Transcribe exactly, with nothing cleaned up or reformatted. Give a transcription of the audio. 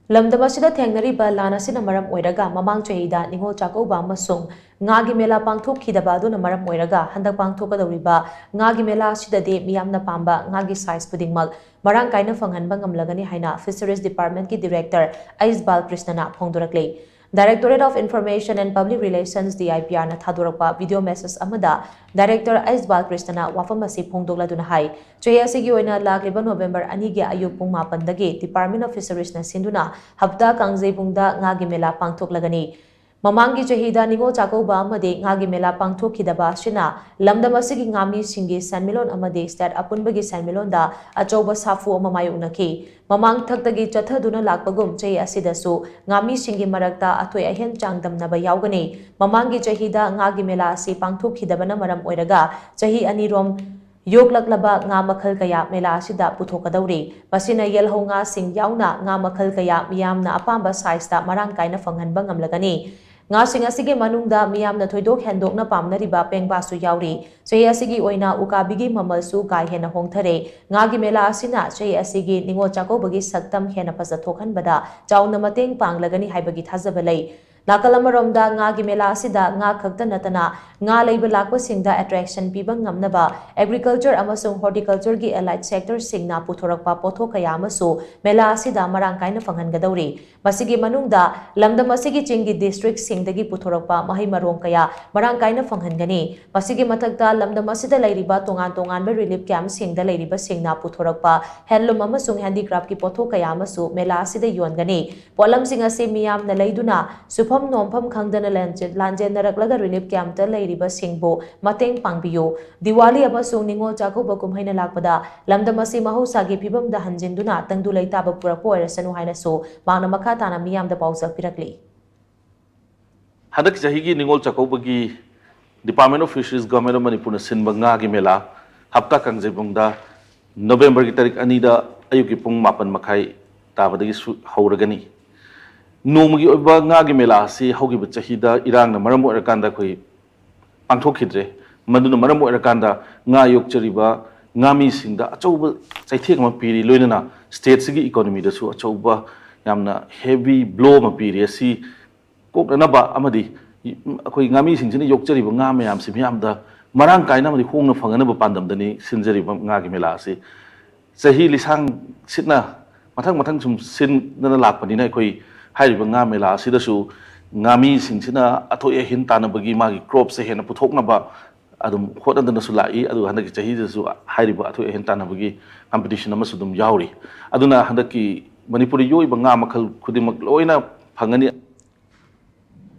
ꯂꯝꯗꯝ ꯑꯁꯤꯗ ꯊꯦꯡꯅꯔꯤꯕ ꯂꯥꯟ ꯑꯁꯤꯅ ꯃꯔꯝ ꯑꯣꯏꯔꯒ ꯃꯃꯥꯡ ꯆꯍꯤꯗ ꯅꯤꯉꯣꯜ ꯆꯥꯛꯀꯧꯕ ꯑꯃꯁꯨꯡ ꯉꯥꯒꯤ ꯃꯦꯂꯥ ꯄꯥꯡꯊꯣꯛꯈꯤꯗꯕ ꯑꯗꯨꯅ ꯃꯔꯝ ꯑꯣꯏꯔꯒ ꯍꯟꯗꯛ ꯄꯥꯡꯊꯣꯛꯀꯗꯧꯔꯤꯕ ꯉꯥꯒꯤ ꯃꯦꯂꯥ ꯑꯁꯤꯗꯗꯤ ꯃꯤꯌꯥꯝꯅ ꯄꯥꯝꯕ ꯉꯥꯒꯤ size ꯈꯨꯗꯤꯡꯃꯛ ꯃꯔꯥꯡ ꯀꯥꯏꯅ ꯐꯪꯍꯟꯕ ꯉꯝꯂꯒꯅꯤ ꯍꯥꯏꯅ Fisheries Department ꯀꯤ Director H ꯕꯥꯂꯀ꯭ꯔꯤꯁꯅꯅ ꯐꯣꯡꯗꯣꯔꯛꯂꯤ꯫ Directorate of Information and Public Relations, D I P R ꯅ ꯊꯥꯗꯣꯔꯛꯄ video message ꯑꯃꯗ Director ꯑꯩꯁ ꯕꯥꯂꯀ꯭ꯔꯤꯁꯅꯅ ꯋꯥꯐꯝ ꯑꯁꯤ ꯐꯣꯡꯗꯣꯛꯂꯗꯨꯅ ꯍꯥꯏ, ꯆꯍꯤ ꯑꯁꯤꯒꯤ ꯑꯣꯏꯅ ꯂꯥꯛꯂꯤꯕ November ꯑꯅꯤꯒꯤ ꯑꯌꯨꯛ ꯄꯨꯡ ꯃꯥꯄꯟꯗꯒꯤ Department of Fisheries ꯅ ꯁꯤꯟꯗꯨꯅ ꯍꯞꯇꯥ ꯀꯥꯡꯖꯩꯕꯨꯡꯗ ꯉꯥꯒꯤ ꯃꯦꯂꯥ ꯄꯥꯡꯊꯣꯛꯂꯒꯅꯤ꯫ ꯃꯃꯥꯡꯒꯤ ꯆꯍꯤꯗ ꯅꯤꯉꯣꯜ ꯆꯥꯛꯀꯧꯕ ꯑꯃꯗꯤ ꯉꯥꯒꯤ ꯃꯦꯂꯥ ꯄꯥꯡꯊꯣꯛꯈꯤꯗꯕ ꯑꯁꯤꯅ ꯂꯝꯗꯝ ꯑꯁꯤꯒꯤ ꯉꯥꯃꯤꯁꯤꯡꯒꯤ ꯁꯦꯟꯃꯤꯠꯂꯣꯟ ꯑꯃꯗꯤ state ꯑꯄꯨꯟꯕꯒꯤ ꯁꯦꯟꯃꯤꯠꯂꯣꯟꯗ ꯑꯆꯧꯕ ꯁꯥꯐꯨ ꯑꯃ ꯃꯥꯌꯣꯛꯅꯈꯤ꯫ ꯃꯃꯥꯡ ꯊꯛꯇꯒꯤ ꯆꯠꯊꯗꯨꯅ ꯂꯥꯛꯄꯒꯨꯝ ꯆꯍꯤ ꯑꯁꯤꯗꯁꯨ ꯉꯥꯃꯤꯁꯤꯡꯒꯤ ꯃꯔꯛꯇ ꯑꯊꯣꯏ ꯑꯍꯦꯟ ꯆꯥꯡꯗꯝꯅꯕ ꯌꯥꯎꯒꯅꯤ꯫ ꯃꯃꯥꯡꯒꯤ ꯆꯍꯤꯗ ꯉꯥꯒꯤ ꯃꯦꯂꯥ ꯑꯁꯤ ꯄꯥꯡꯊꯣꯛꯈꯤꯗꯕꯅ ꯃꯔꯝ ꯑꯣꯏꯔꯒ ꯆꯍꯤ ꯑꯅꯤꯔꯣꯝ ꯌꯣꯛꯂꯛꯂꯕ ꯉꯥ ꯃꯈꯜ ꯀꯌꯥ ꯃꯦꯂꯥ ꯑꯁꯤꯗ ꯄꯨꯊꯣꯛꯀꯗꯧꯔꯤ꯫ ꯃꯁꯤꯅ ꯌꯦꯜꯍꯧ ꯉꯥꯁꯤꯡ ꯌꯥꯎꯅ ꯉꯥ ꯃꯈꯜ ꯀꯌꯥ ꯃꯤꯌꯥꯝꯅ ꯑꯄꯥꯝꯕ size ꯇ ꯃꯔꯥꯡ ꯀꯥꯏꯅ ꯐꯪꯍꯟꯕ ꯉꯝꯂꯒꯅꯤ꯫ ꯉꯥꯁꯤꯡ ꯑꯁꯤꯒꯤ ꯃꯅꯨꯡꯗ ꯃꯤꯌꯥꯝꯅ ꯊꯣꯏꯗꯣꯛ ꯍꯦꯟꯗꯣꯛꯅ ꯄꯥꯝꯅꯔꯤꯕ ꯄꯦꯡꯕꯥꯁꯨ ꯌꯥꯎꯔꯤ꯫ ꯆꯍꯤ ꯑꯁꯤꯒꯤ ꯑꯣꯏꯅ ꯎꯀꯥꯕꯤꯒꯤ ꯃꯃꯜꯁꯨ ꯀꯥ ꯍꯦꯟꯅ ꯍꯣꯡꯊꯔꯦ꯫ ꯉꯥꯒꯤ ꯃꯦꯂꯥ ꯑꯁꯤꯅ ꯆꯍꯤ ꯑꯁꯤꯒꯤ ꯅꯤꯉꯣꯜ ꯆꯥꯛꯀꯧꯕꯒꯤ ꯁꯛꯇꯝ ꯍꯦꯟꯅ ꯐꯖꯊꯣꯛꯍꯟꯕꯗ ꯆꯥꯎꯅ ꯃꯇꯦꯡ ꯄꯥꯡꯂꯒꯅꯤ ꯍꯥꯏꯕꯒꯤ ꯊꯥꯖꯕ ꯂꯩ꯫ ꯅꯥꯀꯜ ꯑꯃꯔꯣꯝꯗ ꯉꯥꯒꯤ ꯃꯦꯂꯥ ꯑꯁꯤꯗ ꯉꯥ ꯈꯛꯇ ꯅꯠꯇꯅ ꯉꯥ ꯂꯩꯕ ꯂꯥꯛꯄꯁꯤꯡꯗ attraction ꯄꯤꯕ ꯉꯝꯅꯕ agriculture ꯑꯃꯁꯨꯡ horticulture ꯒꯤ allied sector ꯁꯤꯡꯅ ꯄꯨꯊꯣꯔꯛꯄ ꯄꯣꯠꯊꯣꯛ ꯀꯌꯥ ꯑꯃꯁꯨ ꯃꯦꯂꯥ ꯑꯁꯤꯗ ꯃꯔꯥꯡ ꯀꯥꯏꯅ ꯐꯪꯍꯟꯒꯗꯧꯔꯤ꯫ ꯃꯁꯤꯒꯤ ꯃꯅꯨꯡꯗ ꯂꯝꯗꯝ ꯑꯁꯤꯒꯤ ꯆꯤꯡꯒꯤ district ꯁꯤꯡꯗꯒꯤ ꯄꯨꯊꯣꯔꯛꯄ ꯃꯍꯩ ꯃꯔꯣꯡ ꯀꯌꯥ ꯃꯔꯥꯡ ꯀꯥꯏꯅ ꯐꯪꯍꯟꯒꯅꯤ꯫ ꯃꯁꯤꯒꯤ ꯃꯊꯛꯇ ꯂꯝꯗꯝ ꯑꯁꯤꯗ ꯂꯩꯔꯤꯕ ꯇꯣꯉꯥꯟ ꯇꯣꯉꯥꯟꯕ relief camp ꯁꯤꯡꯗ ꯂꯩꯔꯤꯕꯁꯤꯡꯅ ꯄꯨꯊꯣꯔꯛꯄ handloom ꯑꯃꯁꯨꯡ handicraft ꯀꯤ ꯄꯣꯠꯊꯣꯛ ꯀꯌꯥ ꯑꯃꯁꯨ ꯃꯦꯂꯥ ꯑꯁꯤꯗ ꯌꯣꯟꯒꯅꯤ꯫ ꯄꯣꯠꯂꯝꯁꯤꯡ ꯑꯁꯤ ꯃꯤꯌꯥꯝꯅ ꯂꯩꯗꯨꯅ ꯁꯨꯐꯝ ꯅꯣꯝꯐꯝ ꯈꯪꯗꯅ ꯂꯥꯟꯖꯦ-, ꯂꯥꯟꯖꯦꯟꯅꯔꯛꯂꯒ relief camp ꯇ ꯂꯩꯔꯤꯕꯁꯤꯡꯕꯨ ꯃꯇꯦꯡ ꯄꯥꯡꯕꯤꯌꯨ꯫ ꯗꯤꯋꯥꯂꯤ ꯑꯃꯁꯨꯡ ꯅꯤꯉꯣꯜ ꯆꯥꯛꯀꯧꯕ ꯀꯨꯝꯍꯩꯅ ꯂꯥꯛꯄꯗ ꯂꯝꯗꯝ ꯑꯁꯤ ꯃꯍꯧꯁꯥꯒꯤ ꯐꯤꯕꯝꯗ ꯍꯟꯖꯤꯟꯗꯨꯅ ꯇꯪꯗꯨ ꯂꯩꯇꯥꯕ ꯄꯨꯔꯛꯄ ꯑꯣꯏꯔꯁꯅꯨ ꯍꯥꯏꯅꯁꯨ ꯃꯍꯥꯛꯅ ꯃꯈꯥ ꯇꯥꯅ ꯃꯤꯌꯥꯝꯗ ꯄꯥꯎꯖꯦꯜ ꯄꯤꯔꯛꯂꯤ꯫ ꯍꯟꯗꯛ ꯆꯍꯤꯒꯤ ꯅꯤꯉꯣꯜ ꯆꯥꯛꯀꯧꯕꯒꯤ Department of Fisheries, Government of ꯃꯅꯤꯄꯨꯔꯅ ꯁꯤꯟꯕ ꯉꯥꯒꯤ ꯃꯦꯂꯥ ꯍꯞꯇꯥ ꯀꯥꯡꯖꯩꯕꯨꯡꯗ ꯅꯣꯕꯦꯝꯕꯔꯒꯤ ꯇꯥꯔꯤꯛ ꯑꯅꯤꯗ ꯑꯌꯨꯛꯀꯤ ꯄꯨꯡ ꯃꯥꯄꯟ ꯃꯈꯥꯏ ꯇꯥꯕꯗꯒꯤ ꯁꯨ-, ꯍꯧꯔꯒꯅꯤ꯫ ꯅꯣꯡꯃꯒꯤ ꯑꯣꯏꯕ ꯉꯥꯒꯤ ꯃꯦꯂꯥ ꯑꯁꯤ ꯍꯧꯈꯤꯕ ꯆꯍꯤꯗ ꯏꯔꯥꯡꯅ ꯃꯔꯝ ꯑꯣꯏꯔꯀꯥꯟꯗ ꯑꯩꯈꯣꯏ ꯄꯥꯡꯊꯣꯛꯈꯤꯗ꯭ꯔꯦ꯫ ꯃꯗꯨꯅ ꯃꯔꯝ ꯑꯣꯏꯔꯀꯥꯟꯗ ꯉꯥ ꯌꯣꯛꯆꯔꯤꯕ ꯉꯥꯃꯤꯁꯤꯡꯗ ꯑꯆꯧꯕ ꯆꯩꯊꯦꯡ ꯑꯃ ꯄꯤꯔꯤ, ꯂꯣꯏꯅꯅ state ꯁꯤꯒꯤ economy ꯗꯁꯨ ꯑꯆꯧꯕ ꯌꯥꯝꯅ heavy blow ꯑꯃ ꯄꯤꯔꯤ꯫ ꯑꯁꯤ ꯀꯣꯛꯅꯅꯕ ꯑꯃꯗꯤ ꯑꯩꯈꯣꯏ ꯉꯥꯃꯤꯁꯤꯡꯁꯤꯅ ꯌꯣꯛꯆꯔꯤꯕ ꯉꯥ ꯃꯌꯥꯝꯁꯤ ꯃꯤꯌꯥꯝꯗ ꯃꯔꯥꯡ ꯀꯥꯏꯅ ꯑꯃꯗꯤ ꯍꯣꯡꯅ ꯐꯪꯅꯅꯕ ꯄꯥꯟꯗꯝꯗꯅꯤ ꯁꯤꯟꯖꯔꯤꯕ ꯉꯥꯒꯤ ꯃꯦꯂꯥ ꯑꯁꯤ꯫ ꯆꯍꯤ ꯂꯤꯁꯥꯡ ꯁꯤꯠꯅ ꯃꯊꯪ ꯃꯊꯪ ꯁꯨꯝ ꯁꯤꯟꯗꯅ ꯂꯥꯛꯄꯅꯤꯅ, ꯑꯩꯈꯣꯏ ꯍꯥꯏꯔꯤꯕ ꯉꯥ ꯃꯦꯂꯥ ꯑꯁꯤꯗꯁꯨ ꯉꯥꯃꯤꯁꯤꯡꯁꯤꯅ ꯑꯊꯣꯏ ꯑꯍꯦꯟ ꯇꯥꯟꯅꯕꯒꯤ, ꯃꯥꯒꯤ cropꯁꯦ ꯍꯦꯟꯅ ꯄꯨꯊꯣꯛꯅꯕ ꯑꯗꯨꯝ ꯍꯣꯠꯅꯗꯨꯅꯁꯨ ꯂꯥꯛꯏ꯫ ꯑꯗꯨꯒ ꯍꯟꯗꯛꯀꯤ ꯆꯍꯤꯗꯁꯨ ꯍꯥꯏꯔꯤꯕ ꯑꯊꯣꯏ ꯑꯍꯦꯟ ꯇꯥꯟꯅꯕꯒꯤ competition ꯑꯃꯁꯨ ꯑꯗꯨꯝ ꯌꯥꯎꯔꯤ꯫ ꯑꯗꯨꯅ ꯍꯟꯗꯛꯀꯤ ꯃꯅꯤꯄꯨꯔꯗ ꯌꯣꯛꯏꯕ ꯉꯥ ꯃꯈꯜ ꯈꯨꯗꯤꯡꯃꯛ ꯂꯣꯏꯅ ꯐꯪꯒꯅꯤ꯫